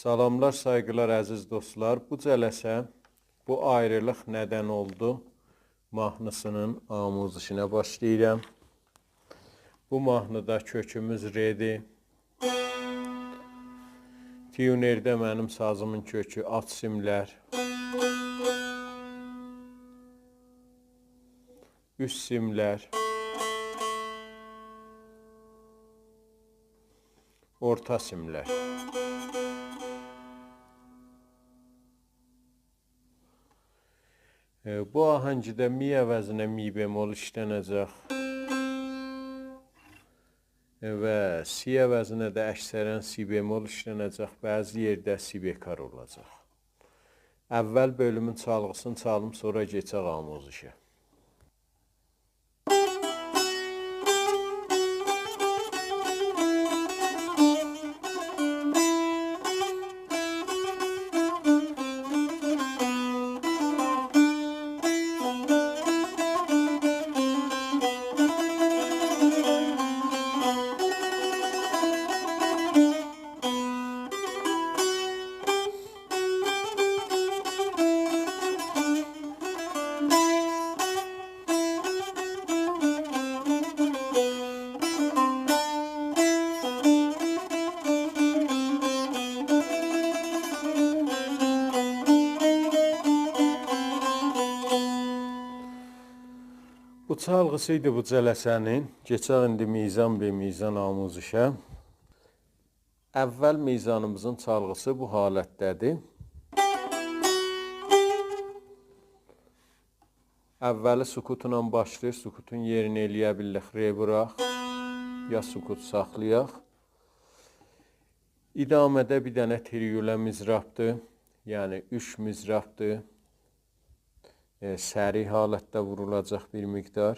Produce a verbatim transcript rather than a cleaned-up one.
سلاملار، سایغیلار، عزیز دوستلار. بو جلسه «بو آیریلیق ندن اولدو» ماهنی‌سینین آموزشینه باشلاییرام. بو ماهنیدا کؤکوموز رئدیر. تیونرده منیم سازیمین کؤکو آلت سیملر، اوست سیملر، اورتا سیملر. ائ، بو آهنگیده می عوضینه می بمل ایشلنه‌جک. ائ، و سی عوضینه ده اکثراً سی بمل ایشلنه‌جک، بعضی یئرده سی بکار اولاجاق. اول بؤلومون چالغی‌سینی چالیم، سونرا کئچک آموزشه. بو چالغی‌سی ایدی بو جلسه‌نین. کئچک ایندی میزان به میزان آموزشه. اول میزانیمیزین چالغی‌سی بو حالتده‌دیر. اولی سکوتلا باشلاییر، سکوتون یئرینی ائلیه بیللیک ر ووراق، یا سکوت ساخلایاق. ادامه‌ده بیر دنه تریوله مضرابدیر، یعنی اوچ مضرابدیر. ائ، سریع حالتده وورولاجاق بیر مقدار.